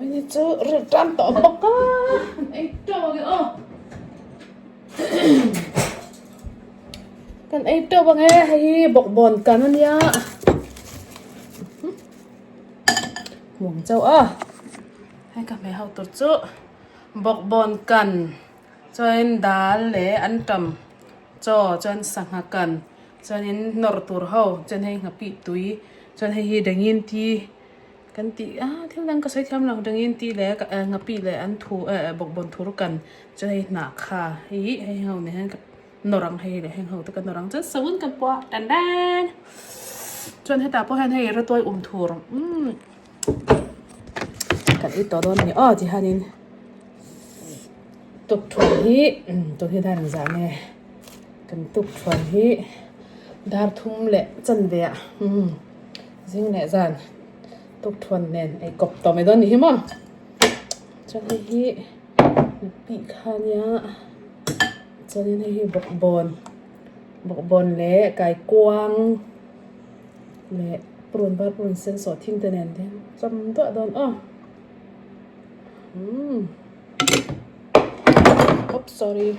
Hei chu ri tan tawh bawk a an ei teuh ang e aw kan ei teuh ang e hei hi bawkbawn kan a nia muang chauh a hei ka hmeh ho tur chu bawkbawn kan chuanin dal leh antam chaw chuan sangha kan chuanin nawr tur ho chuan hei nghapih tui chuan hei hi dangin ti. Kan tih a thil dang ka sawi thiam lo dangin tih leh nghapih leh an thu eh bawkbawn thur kan chuan hei hnah kha hi hei ho nen hian ka nawr ang hei leh heng ho te ka nawr ang chuan savun kan pawh a tan dan chuan hetah pawh hian hei rawtuai um thur umm kan ei tawh dawn a ni aw ti hianin tukthuan hi tun hi dar engzah nge kan tukthuan hi dar thum leh chanve ah umm. Zing leh zan tukthuan nen ei kawp tawh mai dawn ni hi maw chuan hei hi pih kha ania chuanin hei hi bawkbawn bawkbawn leh kaikuang leh purun var purun sen sawh thing te nen te chawm duah dawn aw umm oops sorry.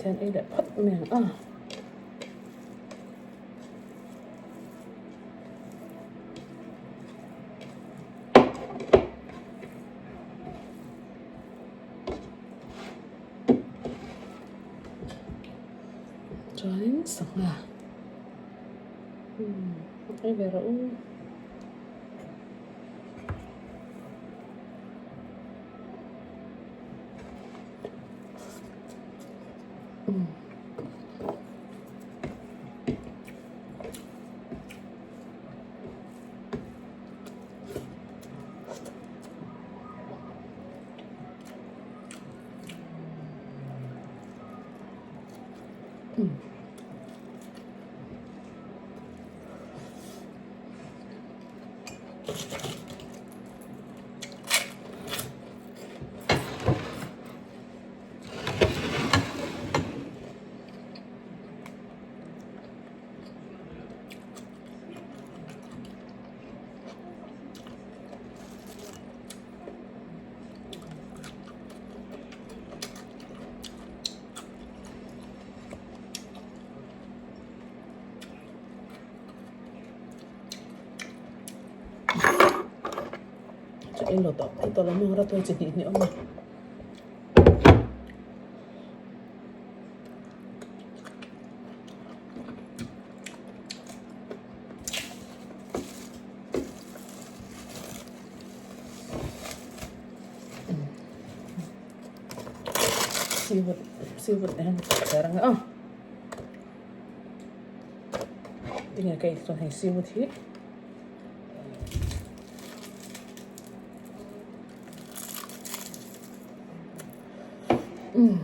Then ei leh phawt mai ang a. Chuanin sangha ei ve rawh u. Chaw lo tawh phei tawh lo maw rawtuai chi hnih hnih awm a. Sivut sivut hian ka ang a. Tinge ka ei chuan hei sivut hi. Umm.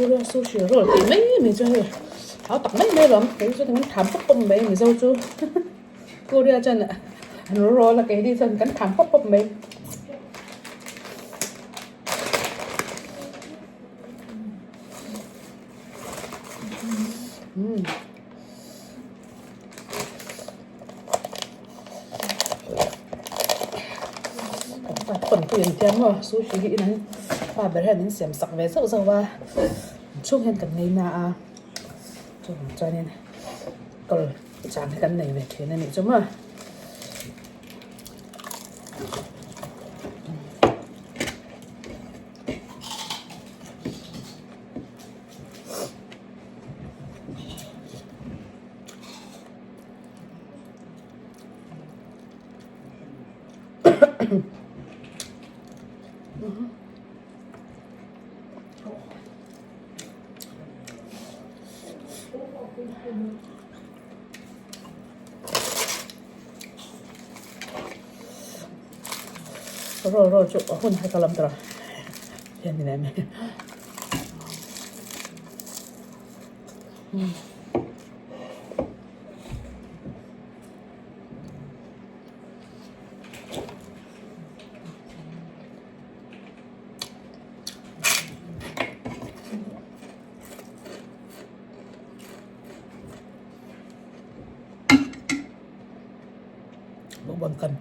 Korea sushi roll tih mai mai chu hei hau tak mai mai alawm kei chu kan tham pawp pawp mai mizo chu Korea chuan an roll a keini chuan kan tham pawp pawp mai. Kan pui an tia maw sushi hi in an pa ber hian min siam sak ve zauh zauh a chhung hian kan nei na a chuvang chuanin kal chang hi kan nei ve thin a nih chu maw. Roll roll chu a hun hai ka lam tawh a hian ni em Bawkbawn kan.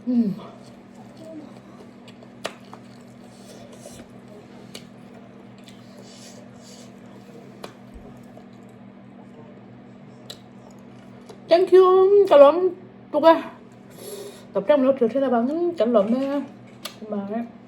Umm. Thank you ka lawm tuk a. Tawp tang min lo thil thin avangin kan lawm e. Bye.